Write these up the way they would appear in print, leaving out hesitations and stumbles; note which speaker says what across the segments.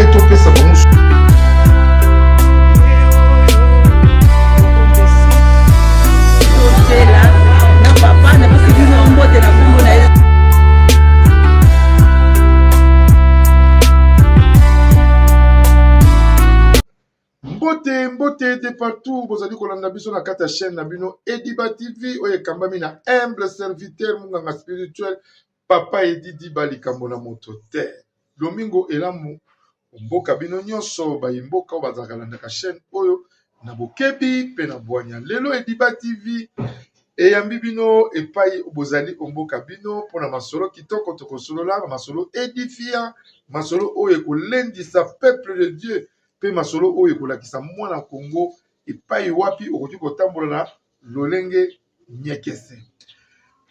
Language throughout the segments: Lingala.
Speaker 1: Mpe topesa bango
Speaker 2: na papa napesi bino mbote na kombo na ye.
Speaker 1: Mbote mbote de partout bozali kolanda biso na kati ya chaîne na bino Ediba TV oyo ekambami na humble serviteur munganga spirituel papa Edi Diba likambo na moto te. Lomingo elamu mboka bino nyonso bayi mboka oyo bazalaka landaka chaîne oyo na bokebi mpe na bwanya. Lelo Ediba TV eyambi bino epai bozali omboka bino mpo na masolo kitoko tokosolola masolo edifiant masolo oyo ekolendisa peuple de Dieu mpe masolo oyo ekolakisa mwana Congo epai wapi okoki kotambola na lolenge nyekese.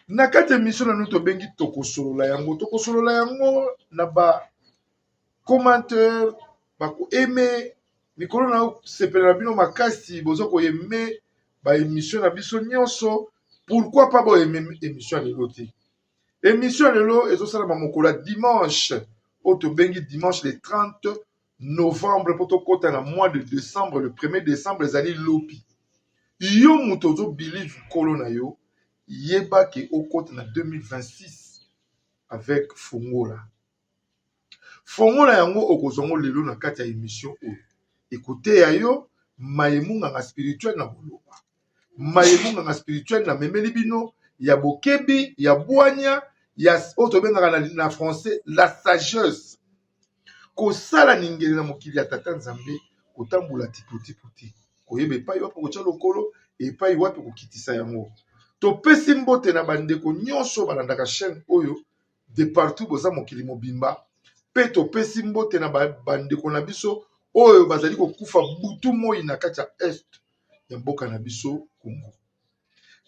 Speaker 1: Na kati ya emission na nous tobengi tokosolola yango, tokosolola yango na ba commentaire bako aime mikolo na sepela na bino makasi boza ko aime ba emission na biso nyonso pourquoi pas bo aime emission ya lelo te. Emission ya lelo ezosalama mokolo ya dimanche oyo tobengi dimanche le 30 novembre mpo tokɔta na mois de décembre. Le 1er décembre ezali lobi. Yo moto ozo believe nkolo na yo, yeba ke okɔta na 2026 avec fongola. Fongola yango okozwa yango lelo na kati ya émission oyo ekoteya yo maye monganga spirituel na koloba maye monganga spirituel na memeli bino ya bokebi ya bwanya ya oyo tobengaka na français la sagesse. Kosala ningele na mokili ya tata Nzambe, kotambola tipotipo te, koyeba epai wapi kotya lokolo, epai wapi kokitisa yango. Topesi mbote na bandeko nyonso balandaka chaîne oyo de partout boza mokili mobimba, mpe topesi mbote na bandeko na biso oyo bazali kokufa butu moi na kati ya est ya mboka na biso Congo.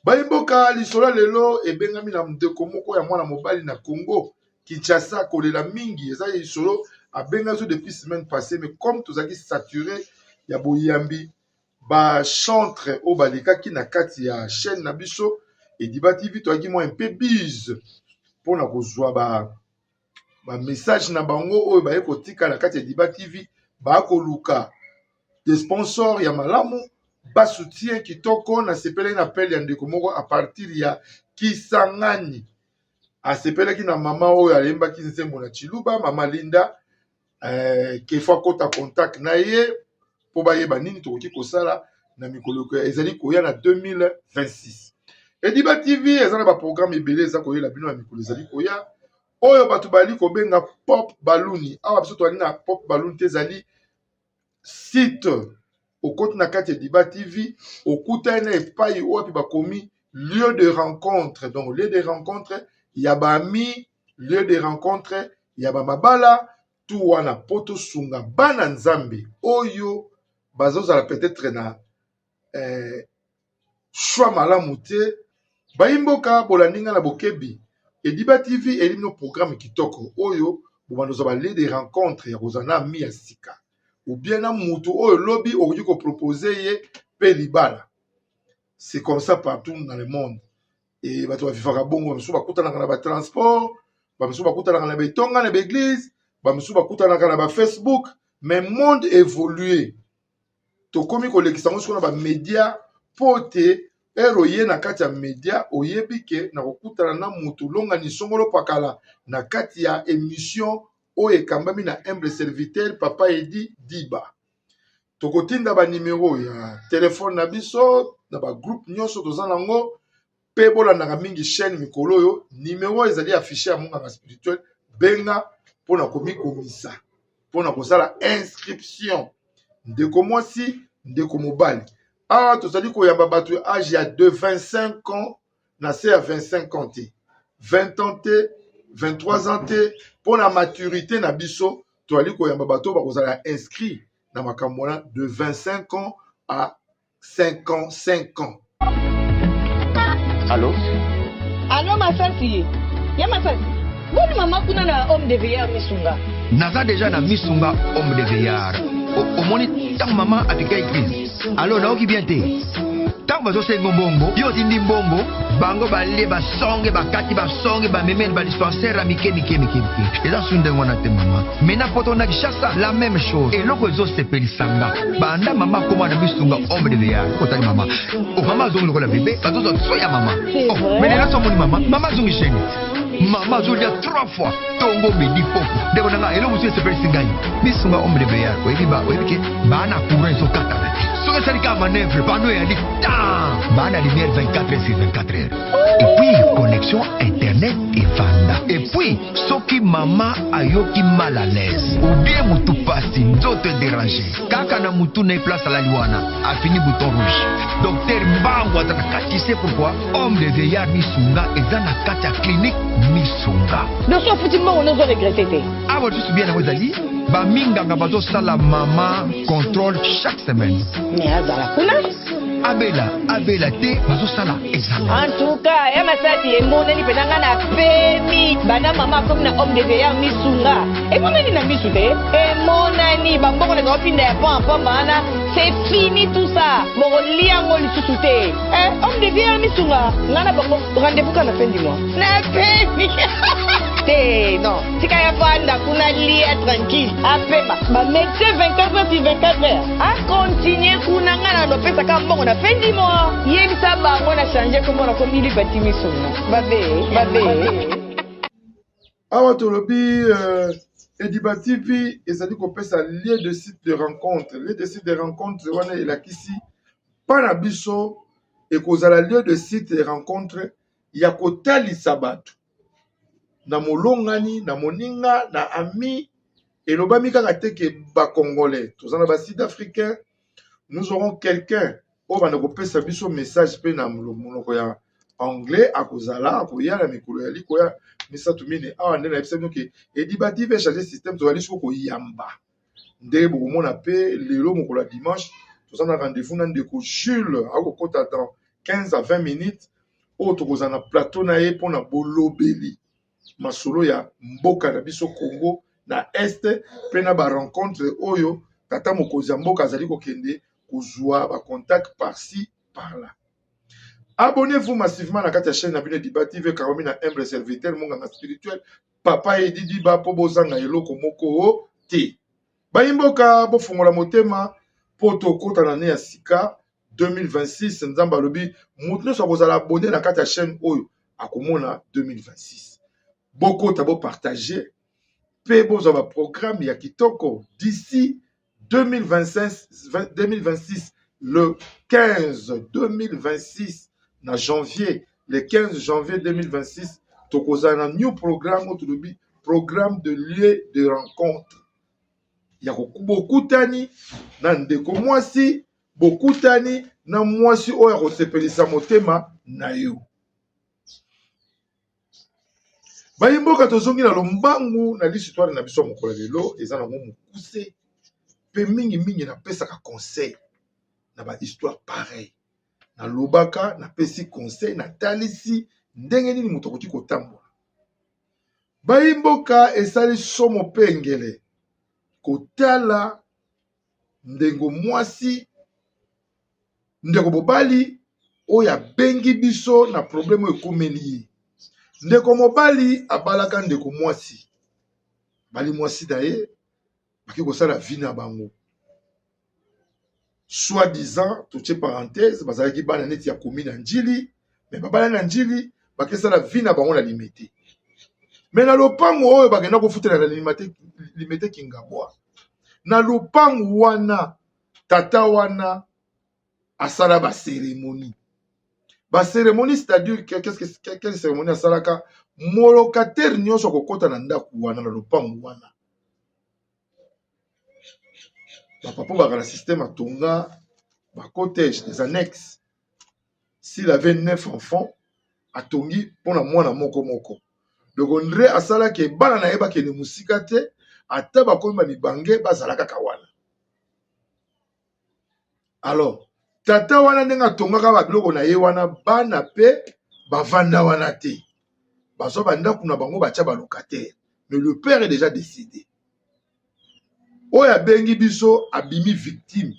Speaker 1: Bayimboka lisolo lelo ebengami na ndeko moko ya mwana mobali na Congo Kinshasa kolela mingi eza lisolo abenga biso depuis semaine passée, mais comme tozalaki saturé ya boyambi ba chantre oyo balekaki na kati ya chaîne na biso Ediba TV, toyaki mwa un peu bise mpona kozwa ba ba message na bango oyo baye kotika na kati ya Ediba TV. Bakoluka des sponsors ya malamu, ba soutien kitoko. Nasepelaki na appel ya ndeko moko à partir ya Kisangani, asepelaki na mama oyo ayembaki nzembo na Chiluba, mama Linda kefo akota contact na ye mpo bayeba nini tokoki kosala na mikolo ezali koya na 2026. Ediba TV eza na baprogramme ebele eza koyela bino na mikolo ezali koya, oyo bato bali kobenga pop baluni. Awa biso toali na pop baluni te, ezali site. Okoti na kati ya Ediba TV, okutani na epai wapi bakomi lieu de rencontre, donc lieu de rencontre ya baami, lieu de rencontre ya bamabala tu wana, mpo tosunga bana Nzambe oyo bazozala peut-être na choix malamu te. Bayimboka bolandi nga na bokebi, Ediba TV eyeli bino programme kitoko oyo bobanda kozwa ba lieu de rencontre ya kozala na ami ya sika ou bien na mutu oyo lobi okoki kopropose ye mpe libala. C'est comme ça partout dans le monde e bato bavivaka bongo. Bamisusu bakutanaka na batransport, bamisusu bakutanaka na betonga na baeglise, bamisusu bakutanaka na bafacebook, mais monde évolue, tokomi kolekisa yango sikoyo na bamedia mpo te ere oye na kati ya media oyebi ke na kokutana na mutu longani songolo pakala na kati ya émission oyo ekambami na humble serviteur papa Edi Diba. Tokotinda banimero ya telefone na biso na bagroupe nyonso toza nango, mpe bolandaka mingi chaîne mikolo oyo. Nimero ezali affiche ya monganga spirituel, benga mpona komikomisa mpona kosala inscription. Ndeko mwasi, ndeko mobali, awa tozali koyamba bato ya age ya de 25 ans na se ya 25 ans te, 20 ans te, 23 ans te, mpona maturité na biso tozali koyamba bato oyo bakozala inscrit na makambo wana de 25 ans à 55 ans.
Speaker 3: Allô?
Speaker 2: Allô, Masasi? Ya Masasi? Boni mama kuna na homme de veillard Misunga?
Speaker 3: Naza deja na Misunga homme de veillard. Omoni ntango mama apika église. Allo, naoki bien te. Ntango bazosenga mbongo, yo otindi mbongo, bango balie basonge, bakati basonge, bamemeli ba dispensaire ya mike mike mike mike. Eza su ndenge wana te mama. Mais na poto na Kinshasa, la même chose. Eloko ezosepelisa nga, banda mama akoma na misunga homme de veillard. Otali mama, oh, mama azongi lokola bebe, bazozwa soin ya mama. Oh, mais lelo somoni mama, mama azongi chaîne. Mama azolia trois fois, tongo, midi, poko. Ndeko na nga, eloko mosusu esepelisi ngai, misunga homme de veillard. Oyebi ba, oyebi ke baa na courant ezokatana te. Soki esali kaka manœuvre, panneau eyali tan, baa na lumière 24 heures sur 24 heures. Et puis connexion internet evanda. Et puis soki mama ayoki mal à l'aise ou bien mutu pasi, nzoto edérange, kaka na mutu na ye place alali wana, afini bouton rouge. Docteur mbangu aza na kati. Tu sais pourquoi? Homme de veillard misunga eza na kati ya clinique misunga.
Speaker 2: Donc so ofuti mbongo nozo regretter te.
Speaker 3: Awa lisusu bien yango ezali baminganga bazosala mama contrôle chaque semaine.
Speaker 2: Mais azala kuna.
Speaker 3: Abela abela te, bazosala examen.
Speaker 2: En tout cas, ya masasi emonani mpenza nga na pemi banda mama akomi na homme de veillard misunga emonani na misu te, emonani bambongo na baopinda ya pamba pamba wana, c'est fini tout ça, bokolia yango lisusu te. Eh, homme de veillard misunga, nga na bango rendez-vous kaka na fin du mois na pemi te. Non, tika ya vanda kuna, lia tranquille, apema bamédecin 24 heures sur 24 heures, acontinue kuna. Nga na nopesaka mbongo na fin du mois. Yebisa bango na change kombo, na komi lipati misunga babe babe.
Speaker 1: Awa tolobi Ediba TV ezali kopesa lieu de site de rencontre. Lieu de site de rencontre wana elakisi mpa na biso ekozala lieu de site de rencontre ya kotalisa bato na molongani, na moninga, na ami. Elobami kaka te ke bacongolais, toza na basud africain. Nous aurons quelqu'un oyo banda kopesa biso message mpe na monoko ya anglais. Akozala, akoya na mikolo ya likoya misato mine awa. Nde nayebisa bino ke Ediba TV echange système, tozali siko koyamba. Nde bokomona mpe lelo mokolo ya dimanche, toza na rendez-vous na ndeko Jules, akokota dans 15 à 20 minutes, oyo tokozala na plateau na ye mpona bolobeli masolo ya mboka na biso Congo na est, mpe na barencontre oyo tata mokonzi ya mboka azali kokende kozwa bacontact par-ci par-là. Abonnez-vous massivement na kati ya chaîne na bino Ediba TV, kawami na humble serviteur monganga spirituel papa Edi Diba, mpo bozanga eloko moko te. Bayimboka, bofungola motema mpo tokota na ne ya sika 2026. Nzambe alobi moto nyonso akozala abonné na kati ya chaîne oyo akomona 2026. Bokota, bopartage mpe bozwa baprogramme ya kitoko. D'ici 2025, 2026 le 15, 2026 na janvier, le 15 janvier 2026, tokozala na new programme oyo tolobi programme de lieu de rencontre ya bokutani na ndeko mwasi, bokutani na mwasi oyo akosepelisa motema na yo. Bayimboka, tozongi na lombangu na lisitware na biso ya mokolo ya lelo. Eza nango mokuse mpe mingimingi napesaka conseil na bahistoire pareil. Nalobaka, napesi conseil, natalisi ndenge nini moto akoki kotambola. Bayimboka, esali somo mpe ngele kotala ndeko mwasi, ndeko mobali oyo abengi biso na problème oyo ekomeli ye. Ndeko mobali abalaka ndeko mwasi, bali mwasi na ye, baki kosala vie na bango soit disant, totie parenthèse, bazalaki bana neti ya komi na Njili, mais babalani na Njili, bakesala vie na bango na Limete. Mais na lopango oyo bakenda kofutela na Limete, Limete Kingabwa, na lopango wana tata wana asala bacérémonie. Bacérémonie, c'est-à-dire qu'est-ce que quelle cérémonie asalaka? Molocataire nyonso akokɔta na ndako wana, na lopango wana, bapapa baka na système atonga bacottage, des annexes. S'il avait neuf enfants, atongi mpona mwana moko moko. Donc André asalaki bana na ye bakende mosika te, ata bakomi bamibange, bazala kaka wana. Alors tata wana, ndenge atongaka babiloko na ye wana, bana mpe bavanda wana te, bazwa bandako na bango, batya balocataire. Mais le père est déjà décédé. Oyo abengi biso abimi victime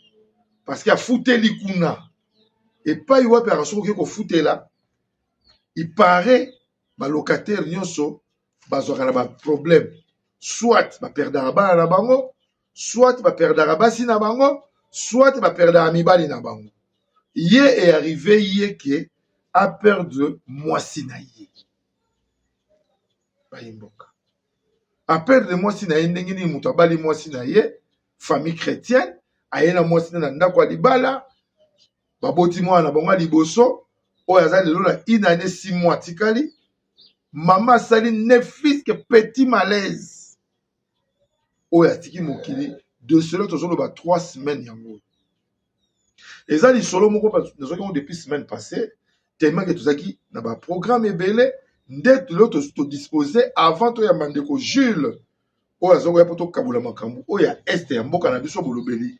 Speaker 1: parce que afuteli kuna. Epai wapi aka soki oke kofutela, il paraît ba locataires nyonso bazwaka na ba problème, soit ba perdaka bana na bango, soit ba perdaka basi na bango, soit ba perdaka mibali na bango. Ye e arrive ye ke a perdre mwasi na ye. Bayi mboka. A perdre mwasi na ye ndenge nini? Moto abali mwasi na ye, famille chrétienne, aye na mwasi na na ndako ya libala, baboti mwana na bango ya liboso oyo aza lelo na une année 6 mois atikali. Mama asali ne fût que petit malaise oyo atiki mokili de cela tozoloba 3 semaines yango. Eza lisolo moko nazwaki yango depuis semaine passée, tellement que tozalaki na ba programme ebele nde lelo todispose avant toyamba ndeko Jules oyo aza koya mpo tokabola makambo oyo ya est ya mboka na biso, bolobeli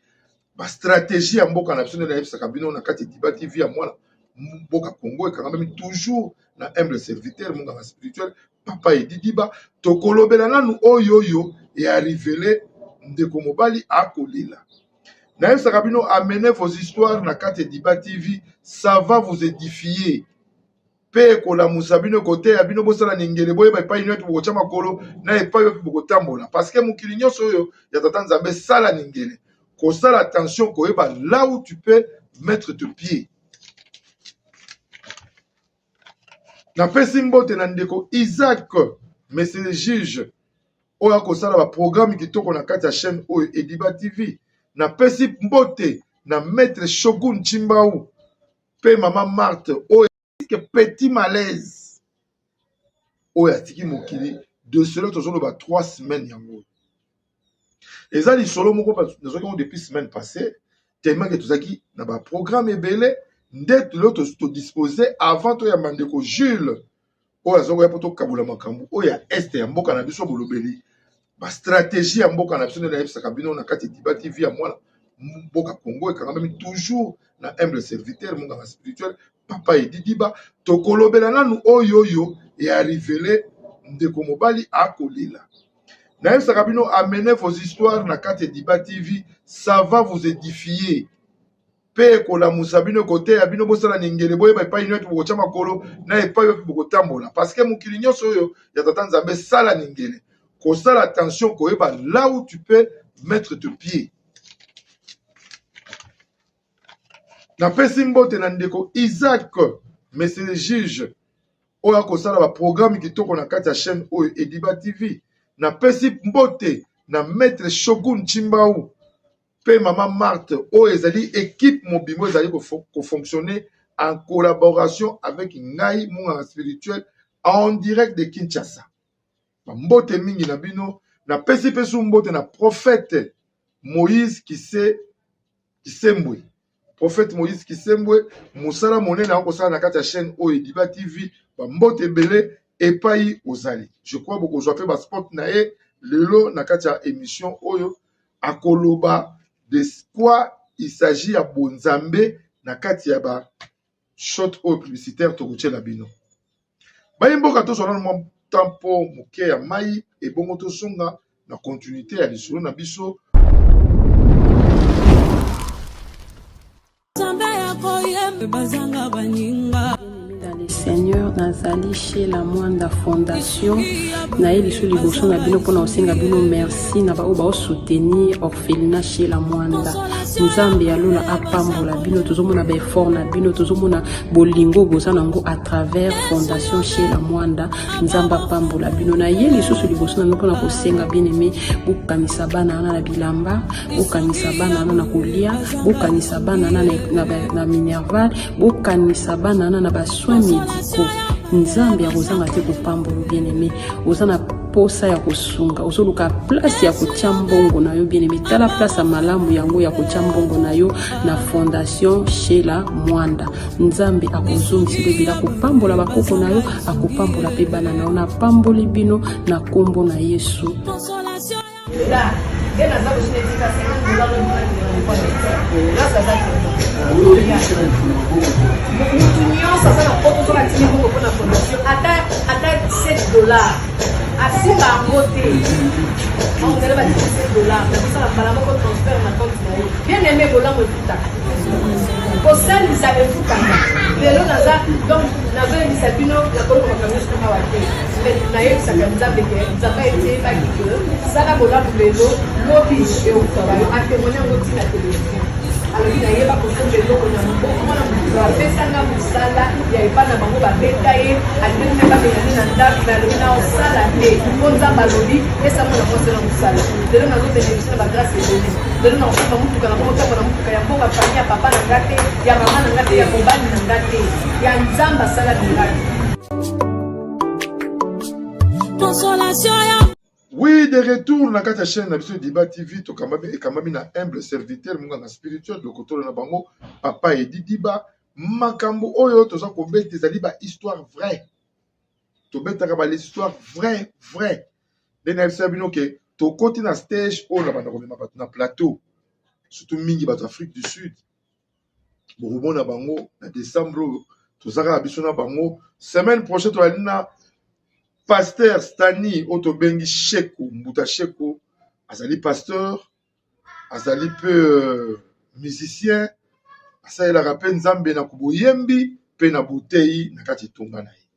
Speaker 1: ba stratégie ya mboka na biso. Nde nayebisaka bino na kati ya Diba TV ya mwana mboka Congo, ekangami toujours na humble serviteur monganga spirituel papa Edi Diba. Tokolobela nanu oyo oyo earrivele ndeko mobali akolela. Nayebisaka bino, amenez vos histoires na kati ya Diba TV, ça va vous édifier mpe ekolamusa bino, ekoteya bino, bosala ningele, boyeba epai nini wapi bokotya makolo na epai wapi bokotambola, parce que mokili nyonso oyo ya tata Nzambe. Sala ningele, kosala attention, koyeba là où tu peux mettre tes pieds. Napesi mbote na ndeko Isaac, monsieur le juge, oyo akosala baprogramme kitoko na kati ya chaîne oyo Ediba TV. Napesi mbote na maître Shogun Chimbau mpe mama Marthe oyo petit malaise oyo atiki mokili de cela tozoloba 3 semaines yango. Eza lisolo moko nazwaki yango depuis semaine passée, tellement que tozalaki na baprogramme ebele nde lelo todispose avant toyamba ndeko Jules oyo aza koya mpo tokabola makambo oyo ya est ya mboka na biso, bolobeli ba stratégie ya mboka na biso. Nde nayebisaka bino na kati ya Diba TV ya mwana mboka Congo, ekangami toujours na humble serviteur monganga spirituel papa Edi Diba. Tokolobela nanu oyo oyo earrivele ndeko mobali akolela. Nayebisaka bino, amenez vos histoires na kati ya Diba TV, ça va vous édifier mpe ekolamusa bino, ekoteya bino, bosala ningele, boyeba epai nini wapi bokotya makolo na epai wapi bokotambola, parce que mokili nyonso oyo ya tata Nzambe. Sala ningele, kosala attention, koyeba là où tu peux mettre tes pieds. Napesi mbote na ndeko Isaac, monsieur le juge, oyo akosala baprogramme kitoko na kati ya chaîne oyo Ediba TV. Napesi mbote na maître Shogun Chimbau mpe mama Marthe oyo ezali équipe mobimba ezali kofonctionner en collaboration avec ngai monganga spirituel en direct de Kinshasa. Bambote mingi na bino. Napesi mpe su mbote na prophète Moïse Kise Kisembwe. Prophète Moïse Kisembwe, mosala monene akosala na kati ya chaîne oyo Ediba TV. Bambote ebele epai ozali. Je crois bokozwa mpe baspot na ye lelo na kati ya émission oyo akoloba de quoi il s'agit ya bonzambe na kati ya ba shot oyo publicitaire tokotiela bino. Bayi mboka, tozwa nano mwa tempo moke ya mai, ebongo tozonga na continuité ya lisolo na biso.
Speaker 4: Nzambe ya koyemba bazanga baninga.
Speaker 5: Dans le Seigneur, nazali chez la Mwanda Fondation. Naye liso liboso na bino mpona kosenga bino merci na baoyo baosoutenir orphelinat chez la Mwanda. Nzambe ya lola apambola bino. Tozomona baeffort na bino, tozomona bolingo boza nango à travers fondation chez la Mwanda. Nzambe apambola bino. Naye lisusu liboso na bino mpona kosenga, bien aimé, bokanisa bana wana na bilamba, bokanisa bana wana na kolia, bokanisa bana wana na minerval, bokanisa bana wana na basoin médicaux. Nzambe akozanga te kopambola. Bien aimé, oza na posa ya kosunga, ozoluka place ya kotia mbongo na yo, bien aimé, tala place ya malamu yango ya kotia mbongo na yo na fondation Shela Mwanda. Nzambe akozongisa ebele, akopambola bakoko na yo, akopambola mpe bana na yo. Napamboli bino na nkombo na Yesu.
Speaker 2: Nde naza kosina etika 50 dollar. Mutu nyonso aza na poto, soki atindi mbongo mpona fondation, ata 7 dollar, asimba yango te. Ongele batindi 7 dollar, nakosala mbala moko transfert na compte na ye. Bien aimé, bolamu efutaka. Kosalisa.
Speaker 6: Kosungisa efutaka. Lelo naza donc nazoyebisa bino nakoki makambo nyonso awa te, mais nayebisaka Nzambe ke Nzambe ayebaki ke sala bolamu lelo, lobi eutaka yo. Atémoigne yango ntina télévision, alobi nayeba kosomba eloko na moboko mwana moto apesanga mosala ya epai na bango, babeta ye, alingaki mpe babengani na ndako, me alobi na osala te mpo Nzambe alobi pesa mwana mwasi na mosala. Lelo nazobénéficie na bagrâce ebele. Lelo na kosomba motuka, na komotambo na motuka ya mboka, famille ya papa na nga te, ya mama na nga te, ya mobali na nga te, ya Nzambe asala miracle.
Speaker 4: Consolation ya
Speaker 1: Oui, de retour na kati ya chaîne na biso Diba TV, tokambami, ekambami na humble serviteur monganga spirituel lokotolo na bango papa Edi Diba. Makambo oyo toza kobeta ezali ba histoire vraie. Tobetaka ba histoire vraie vraie. Nde nayebisa bino ke tokoti na stage oyo na banda komema bato na plateau, surtout mingi bato Afrique du Sud. Bokomona bango na décembre oyo, toza kaka biso na bango. Semaine prochaine tozali na pasteur Stani oyo tobengi Sheko Mbuta. Sheko azali pasteur, azali mpe musicien, asalelaka mpe Nzambe na boyembi mpe na botei na kati etonga na ye.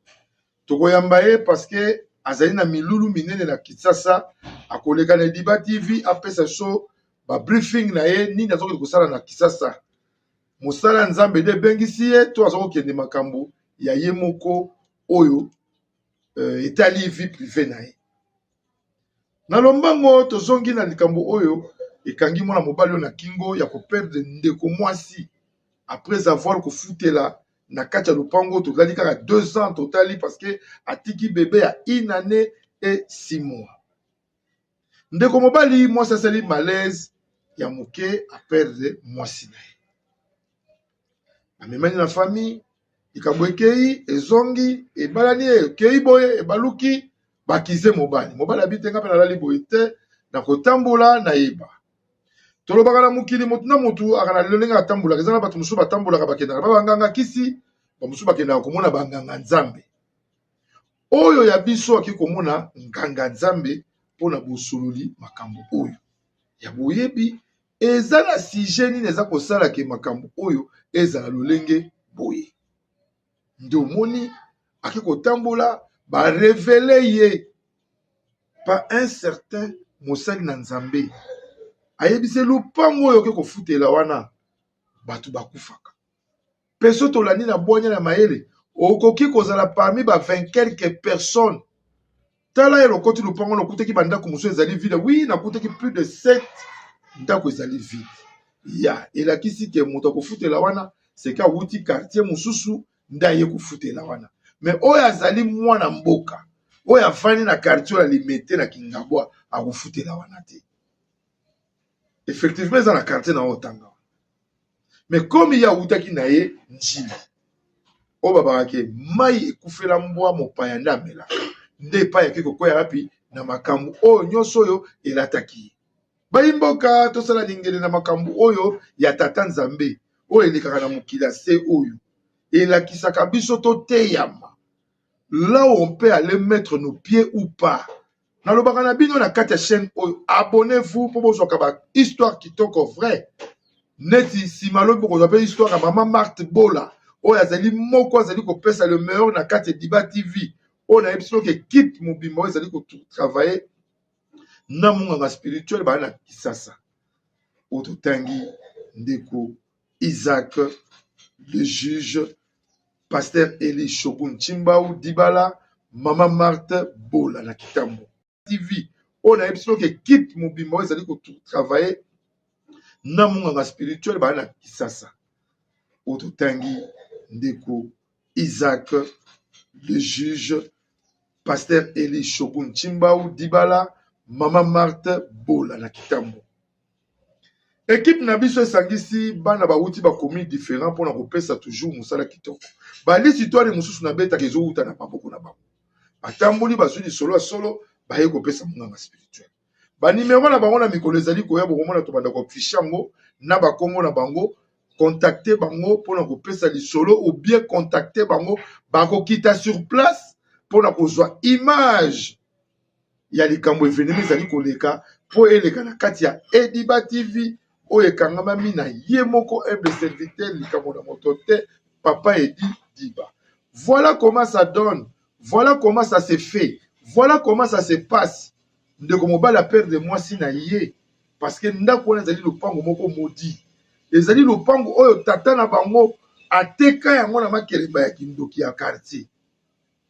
Speaker 1: Tokoyamba ye parce que azali na milulu minene na Kinshasa. Akoleka na Ediba TV, apesa so babriefing na ye, nini azokende kosala na Kinshasa, mosala ya Nzambe nde ebengisi ye to aza kokende makambo ya ye moko oyo etali vie privée na ye. Na lombango tozongi na likambo oyo ekangi mwana mobali oyo na kingo ya koperdre ndeko mwasi après avoir kofutela na kati ya lopango. Tozali kaka 2 ans totali, parce que atiki bebe ya une année et 6 mois. Ndeko mobali mwasi asali malaise ya moke, aperdre mwasi na ye, amemani na famille. Likambo ekei, ezongi, ebalani, ekei boye, ebaluki, bakize mobali. Mobali abi te, nga mpe nalali boye te na kotambola. Nayeba tolobaka na mokili, motu na motu aka na lelo ndenge atambolaka. Eza na bato mosusu batambolaka, bakendaka ba banganga kisi, bamosusu bakendaka komona banganga Nzambe. Oyo ya biso ake komona nganga Nzambe mpona bosololi makambo oyo ya boyebi eza na sujet nini eza kosala ke makambo oyo ezala lolenge boye. Nde omoni ake kotambola, barévéler ye par un certain mosali na Nzambe, ayebisi lupango oyo oke kofutela wana, bato bakufaka. Mpe so tolandi na bwanya na mayele, okoki kozala parmi ba 20 quelques personnes. Tala ye, lokoti lupango, nakutaki bandako mosusu ezali vide. Oui, nakutaki plus de 7 ndako ezali vide. Ya elakisi ke moto akofutela wana seke awuti quartier mosusu nde aye kofutela wana. Mais oyo azali mwana mboka oyo afandi na quartier oyo Alimete na Kingabwa, akofutela wana te. Effectivement eza na quartier na oyo otanga, mais comme ye awutaki na ye Njili, oyo babaka ke mai ekufela mbwa mopaya nde amelaka, nde epai ake kokwea wapi na makambo oyo nyonso oyo elataki ye. Bayimboka, tosala lingele na makambo oyo ya tata Nzambe oyo elekaka na mokili ya se, oyo elakisaka biso toteyama là où on peut aller mettre nos pieds ou pas. Nalobaka na bino na kati ya chaîne oyo, abonnez-vous mpo bozwaka bahistoire kitoko vrai. Neti nsima lobi bokozwa mpe histoire ya mama Marthe Bola oyo azali moko azali kopesa le meilleur na kati ya Diba TV. Oyo nayebi soki équipe mobimba oyo ezali kotravaille na monganga spirituel baa na Kisasa, oyo totangi ndeko Isaac le juge, pasteur Eli Shogun Chimbau Dibala, mama Marthe Bola na Kitambo TV. Oyo nayebi soki équipe mobimba oyo ezali kotravaille na monganga spirituel baa na Kisasa, oyo totangi ndeko Isaac le juge, pasteur Eli Shogun Chimbau Dibala, mama Marthe Bola na Kitambo. Équipe na biso esangisi bana bawuti bacommune différent mpona kopesa toujours mosala kitoko. Balisi histoire mosusu nabetaka ezowuta na maboko na bango. Batamboli, bazwi lisolo ya solo, baye kopesa monganga spirituel banimero na bango. Na mikolo ezali koya, bokomona tobanda koafficher yango na bakombo na bango. Contacte bango mpona kopesa lisolo ou bien contacte bango, bakokita sur place mpona kozwa image ya likambo, événement ezali koleka mpo eleka na kati ya Ediba TV. oyo ekangamami na ye moko humble serviteur likambo na moto te papa Edi Diba. Voilà comment ça donne, voilà comment ça se fait, voilà comment ça se passe. Ndeko mobali a perdre mwasi na ye parce que ndako wana ezali lopango moko maudit. Ezali lopango oyo tata na bango ateka yango na makelemba ya kindoki ya quartier.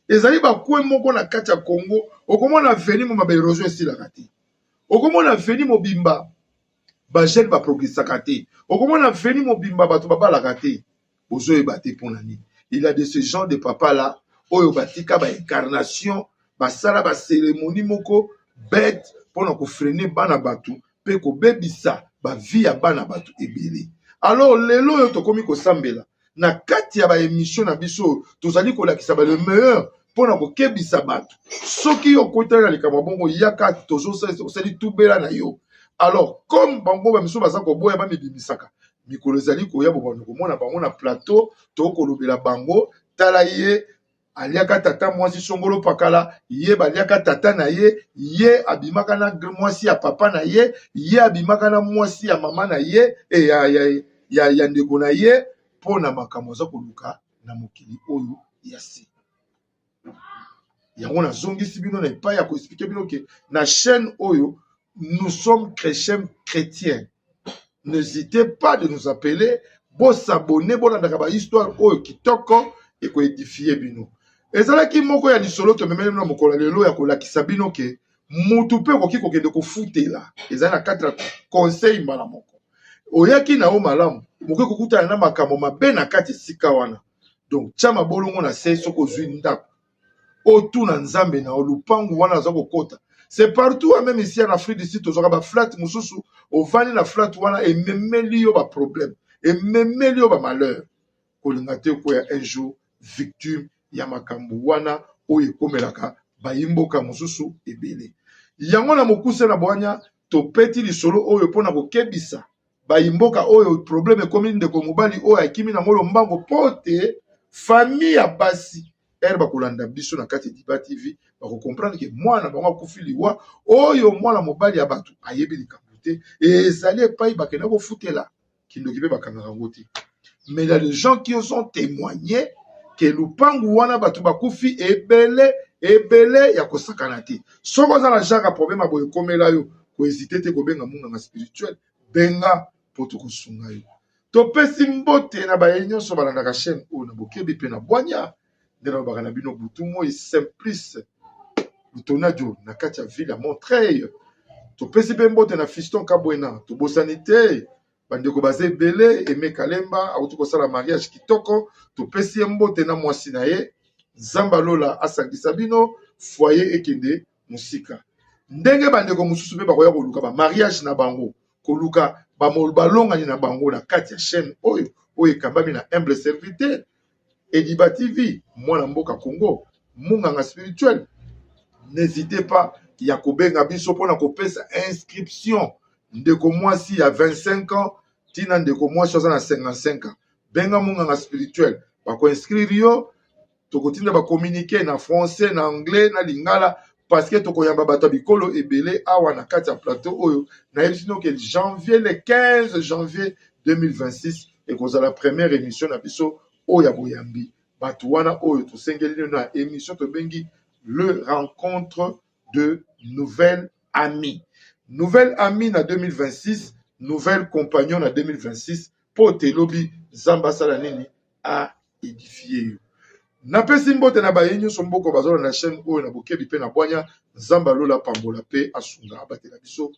Speaker 1: Ezali ba coin moko na kati ya Congo, okomona avenue mobimba ba erosion esilaka te. Okomona avenue mobimba ba jeunes ba progressaka te. Okomona avenue mobimba bato babalaka te. Bozoyeba te pona nini. Il y a de ce genre de papa là oyo batika ba incarnation, basala ba cérémonie moko bête pona ko freiner bana bato pe kobebisa ba vie ya bana bato ebele. Alors lelo oyo tokomi kosambela na kati ya ba emission na biso oyo tozali kolakisa ba le meilleur pona kokebisa bato. Soki yo okotani na likambo ya bongo yaka tozosali tubela na yo. Alors comme bango ba misusu baza koboya bamibimisaka, mikolo ezali koya bobanda komona bango na plateau tokolobela bango tala ye aliaka tata mwasi songolo pakala ye baliaka tata na ye ye abimaka na mwasi ya papa na ye ye abimaka na mwasi ya mama na ye e ya, ya, ya, ya ndeko na ye mpo na makambo aza koluka na mokili oyo ya se. Yango nazongisi bino na epai ya koexplike bino ke na chaîne oyo nous sommes chrétiens chrétiens. N'hésitez pas de nous appeler, bosabone, bolandaka ba histoire oyo kitoko ekoedifie bino. Ezalaki moko ya lisolo tomemeli bino na mokolo ya lelo ya kolakisa bino ke mutu mpe okoki kokende kofutela, ezali na kati ya conseil mbala moko. Oyaki na yo malamu, mokoki kokutana na makambo mabe na kati esika wana. Donc tia mabolongo na se soki ozwi ndako, otuna Nzambe na yo lupangu wana aza kokota. C'est partout, même ici en Afrique du Sud, tozwaka ba flat mosusu, ovandi na flat wana ememeli yo ba problème, ememeli yo ba malheur. Kolinga te okoya un jour victime ya makambo wana oyo ekomelaka bayimboka mosusu ebele. Yango na mokuse na bwanya topeti lisolo oyo mpo na kokebisa bayimboka oyo problème ekomi ndeko mobali oyo akimi na ngo lombango mpo te famille ya basi ere bakolanda biso na kati ya Diba TV bakokomprendre ke mwana bango akufi liwa oyo mwana mobali ya bato ayebi likambo te, ezali epai bakenda kofutela kindoki mpe bakangaka yango te. Mais il y a des gens qui ont témoigné ke lupangu wana bato bakufi ebele ebele ya kosakana te. Soki oza na genre ya problème ya boye ekomela yo, kohésite te kobenga munganga spirituel, benga mpo tokosunga yo. Topesi mbote na baye nyonso balandaka chaîne oyo na bokebi mpe na bwanya. Nde nalobaka na bino butu moi Simplice Lutonadio na kati ya ville ya Montreuil. Topesi mpe mbote na Fiston Kabwena, tobosani te bandeko baza ebele. Aime Kalemba auti kosala mariage kitoko, topesi ye mbote na mwasi na ye. Nzambe alola asangisa bino, foyer ekende mosika. Ndenge bandeko mosusu mpe bakoya koluka ba mariage na bango, koluka balongani na bango na kati ya chaîne oyo oyo ekambami na humble serviteur Ediba TV, mwana mboka Congo, munganga spirituel. N'hésitez pas ya kobenga biso mpona kopesa inscription. Ndeko mwasi ya 25 ans tina ndeko mwasi aza na 55 ans, benga munganga spirituel, bako inscrire yo. Tokotinda ba communiquer na français, na anglais, na lingala, parce que tokoyamba bato ya bikolo ebele awa na kati ya plateau oyo. Nayebisi bino ke janvier, le 15 janvier 2026 ekozala première émission na biso oyo ya boyambi bato wana oyo tosengeli nino na émission tobengi le rencontre de nouvelle amie. Nouvelle amie na 2026, nouvelle compagnon na 2026, po te lobi Nzambe asala nini a édifier yo. Napesi mbote na baye nyonso mboko bazolanda na chaîne oyo na bokebi pe na bwanya. Nzambe alola pambola pe asunga abatela biso.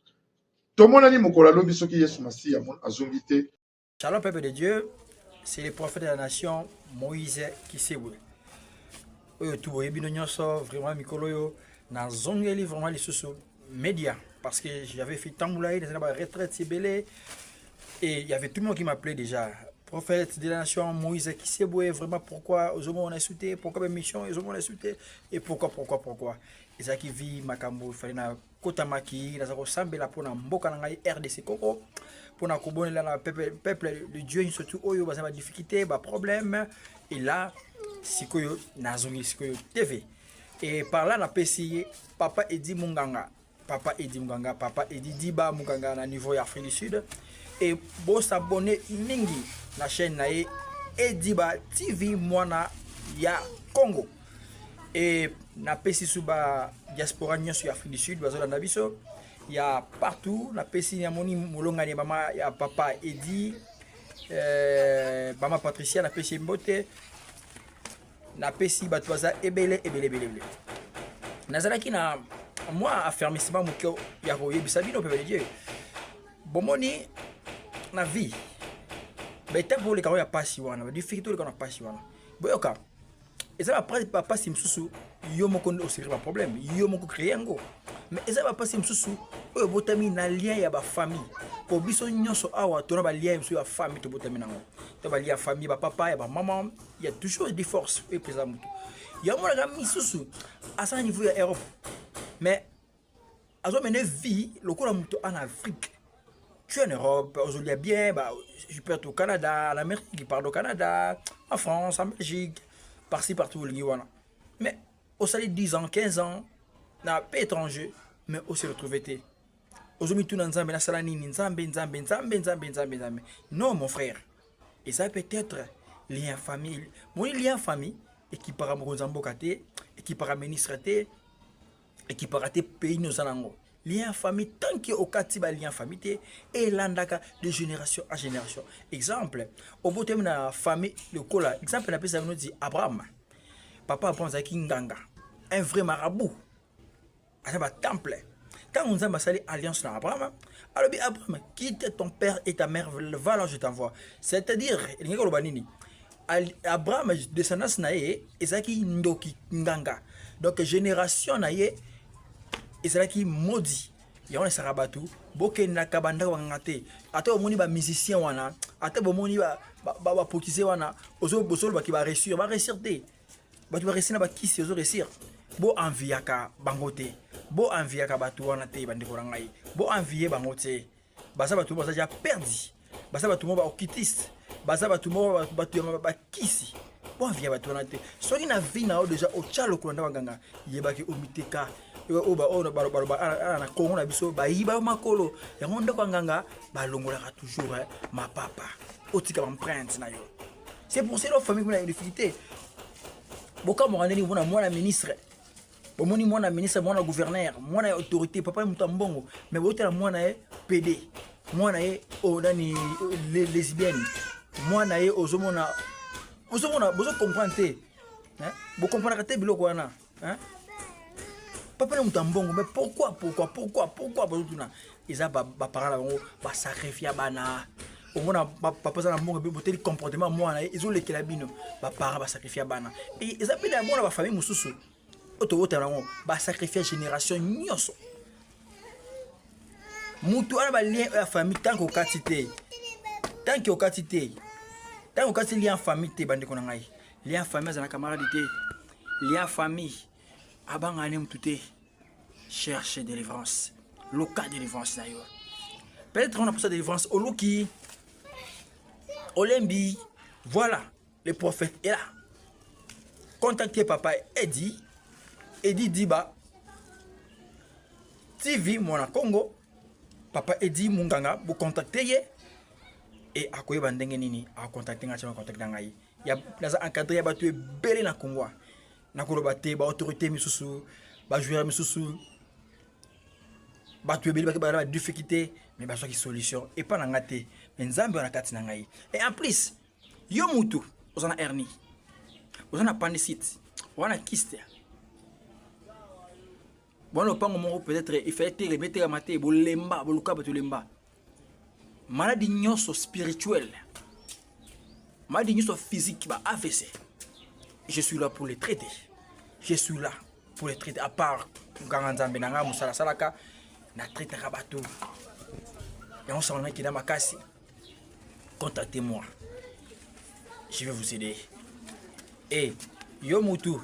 Speaker 1: Tomonani mokolo alobi soki Yesu Masiya azongi te.
Speaker 7: Shalom peuple de Dieu, c'est le prophète de la nation Moïse Kisebwe. Oyo tout boyebi bino nyonso vraiment mikolo oyo nazongeli vraiment lisusu média parce que j'avais fait tambola ye na ba retraite ebele et il y avait tout le monde qui m'appelait déjà prophète de la nation Moïse Kisebwe, vraiment pourquoi ozomona esu te, pourquoi ba mission ozomona esu te et pourquoi pourquoi pourquoi. Ezalaki vie makambo fallait na kotamaki naza kosambela mpona mboka na ngai RDC Congo, mpona kobonela na peuple, peuple de Dieu surtout oyo baza ba difficulté ba problème. Et là sikoyo nazongi sikoyo TV et par là napesi ye papa Edi Munganga, papa Edi Munganga, papa Edi Diba Munganga na niveau ya Afrique du Sud. Et bo s'abonner mingi na chaîne na ye Ediba TV mwana ya Congo. Et napesi su ba diaspora nyonso ya Afrique du Sud bazolanda biso ya partout napesi namoni molongani ya mama ya papa Edi euh, mama Patricia napesi ye mbote napesi bato baza ebele ebele ebele ebele nazalaki na mwa affermissement moke ya koyebisa bino peuple de Dieu bomoni na vie baetape oleka oyo ya pasi wana badifficulté oleka na pasi wana boyoka eza bapasi mosusu yo moko nde oseri baproblème yo moko créé yango mais eza bapasi mosusu oyo obotami na lien ya bafamille po biso nyonso awa tona balien mosusu ya famille tobotami nango to balien ya famille bapapa ya bamama ya toujours des forces oyo epesa motu yango monaka misusu aza na niveau ya europe mais azomene vie lokola moto en afrique tu es en Europe, ozolia bien, bah, je peux être au Canada, en Amérique, pardon, au Canada, en France, en Belgique, par-ci, partout, olingi wana. Mais osali 10 ans, 15 ans, na pays étranger, mais ose retrouver te. Ozomituna nzambe nasala nini nzambe nzambe nzambe nzambe nzambe nzambe. Non mon frère, eza peut-être lien famille. Moni lien famille ekipaka mokonzi ya mboka te, ekipaka ministre te, ekipaka te pays nini oza nango lien ya famille tant que okati ba lien ya famille te elandaka de génération en génération exemple obotami na famille lokola exemple napesa bino ti abraham papa abraham azalaki nganga un vrai marabout aza batemple ntango nzambe asali alliance na abraham alobi abraham quitte ton père et ta mère va là je t'envoie c'est-à-dire elingi koloba nini Abraham descendance na ye ezalaki ndoki nganga donc génération na ye ezalaki maudit yango esaka bato bokendaka bandako banganga te ata bomoni bamusicien wana ata bomoni bapoliticien wana bozolobaki baréussir baréussir te bato baréussir na bakisi ozo réussir bo enviaka bango te bo enviaka bato wana te bandeko na ngai bo envie bango te baza bato baza ja perdi baza bato moko baokitiste baza bato moko bato ya bakisi boavia bato wana te soki na vie na yo deja otya lokolo nda baganga yebaki omiteka oyo baloba na kongo na biso bayiba yo makolo yango ndako ya nganga balongolaka toujours mapapa otika baempreinte na yo c'est pour cela famille kuna difficulté bokamwaka ndenge mpona mwana ministre bomoni mwana ministre mwana gouverneur mwana ya autorité papa ye moto ya mbongo mais botala mwana ye pd mwana ye oh, nani lesbienne mwana ye ozomona ozomona bozo comprendre te bokomprenaka te biloko wana papa na moto ya mbongo mais pourquoi pourquoi pourquoi pourquoi bozotuna eza baparent na bango basacrifia bana omona papa aza na mbongo boteli comportement mwana ye ezolekela bino baparent basacrifia bana eza mpe na mona bafamille mosusu oyo tobotana yango basacrifia génération nyonso mutu wana balien oyo ya famille tanke okati te tanke okati te tanke okati lien famille te bandeko na ngai lien famille aza na camarade te lien famille abangana ne mutu te cherche délivrance luka délivrance na yo peut-être on a posa délivrance oluki olembi voilà le prophète est là contactez papa Eddie Eddie Diba TV mwana Congo papa Eddie Munganga bo contacter ye et akoyeba ndenge nini akontacte ngai tia contact na ngai naza encadré ya bato ebele na Congo nakoloba te baautorité misusu bajoueur misusu bato ebele baki bana badifficulté mais bazwaki solution epa na ngai te mais nzambe wana kati na ngai et en plus yo mutu oza na hernie oza na appendicite oza na kyste bwana lopango moko peut-être il fallait telema etelama te bolemba boluka bato lemba maladi nyonso spirituelle maladi nyonso physique ba avc je suis là pour les traiter je suis là pour les traiter à part nganga nzambe na ngai mosala asalaka na traitaka bato yango sango nakenda makasi contactez moi je vais vous aider et yo mutu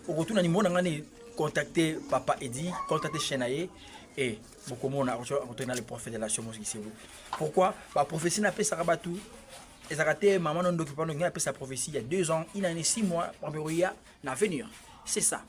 Speaker 7: okotuna nimero na ngai nini contacter papa Eddy contacter chaîne na ye et bokomona akotuna le prophète de la nation Moïse Kisebu pourquoi ba prophétie napesaka bato ezalaka te mama no ndoki pano ngai apesa prophétie il y a 2 ans une année 6 mois ya na avenir c'est ça.